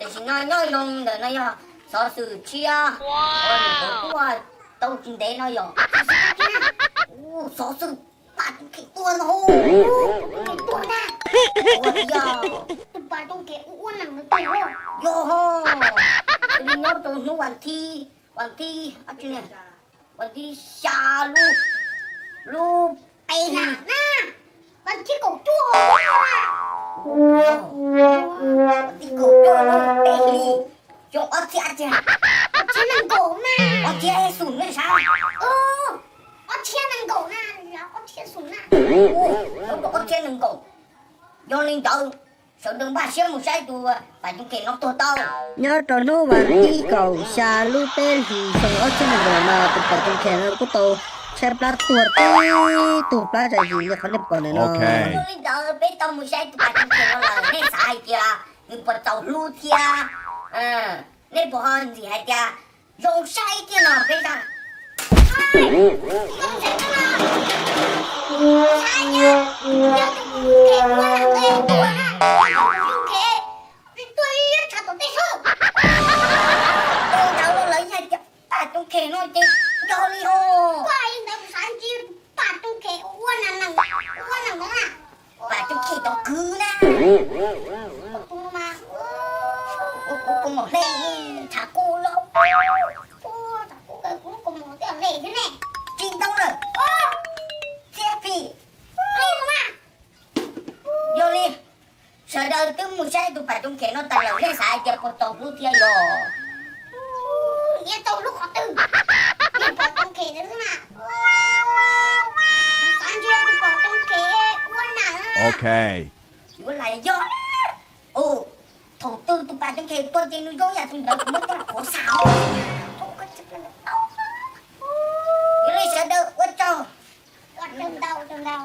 Tam sim no nyob zoo ntawm no yog xov xwm tshiab uas tuaj tau tsis ntev no yog xov xwm Paj Tub Khe tuaj no. Tuaj ntag. Ua tias tus Paj Tub Khe ua ua neeg no tuaj. Yog ho, li nyob rau hnub vas thib, vas thib, vas thib xya lub, lub peb hlis na, vas thib kaum cuaj, vas thib kaum cuaj lub peb hlis, xyoo ob txhiab, ob txhiab nees nkaum na, ob txhiab xus nej saib, ob txhiab nees nkaum na, ob txhiab xus na, ob txhiab nees nkaum. Yog li ntawd, sawv daws npaj siab mus saib tus Paj Tub Khe no tuag tau. Nyob rau hnub vas thib kaum xya lub peb hlis xyoo ob txhiab nees nkaum no tus Paj Tub Khe no kuj tau tshaib plab tuag tib tug plab zais zis li qhov nej pom ntawm no. Yog li ntawd peb tau mus saib tus Paj Tub Khe no lawm, nej xav hais tias nws puas txaus hlub thiab, nej puas ho ntxim hais tias zoo saib thiab no peb zaj. Tuaj ib tshav tom tej xwb. Ntawd lawv yog tias Paj Tub Khe no ces yog li ho. Koj ntawd kuv xav ntsib Paj Tub Khe ua neeg, ua neeg na. Paj Tub Khe tau kwv na. Kuv, kuv mos hle, tshav kub los. Tshav kub, kuv mos hle thiab ne. Tsis ntau lawm. Txiab pim. Yog li, sawv daws twb mus saib tus Paj Tub Khe no tas lawm, nej xav hais tias puas txaus hlub thiab yog? Yeej txaus hlub qhov twg? Yeej Paj Tub Khe xwb na. Xav ntsib tus Paj Tub Khe ua neeg. Yuav lais yog. Thaum twg tus Paj Tub Khe tuaj ces nws zoo yam tus ntawd kuv muab coj los qhuav xav. Yog li sawv daws ua tsaug ntau ntau.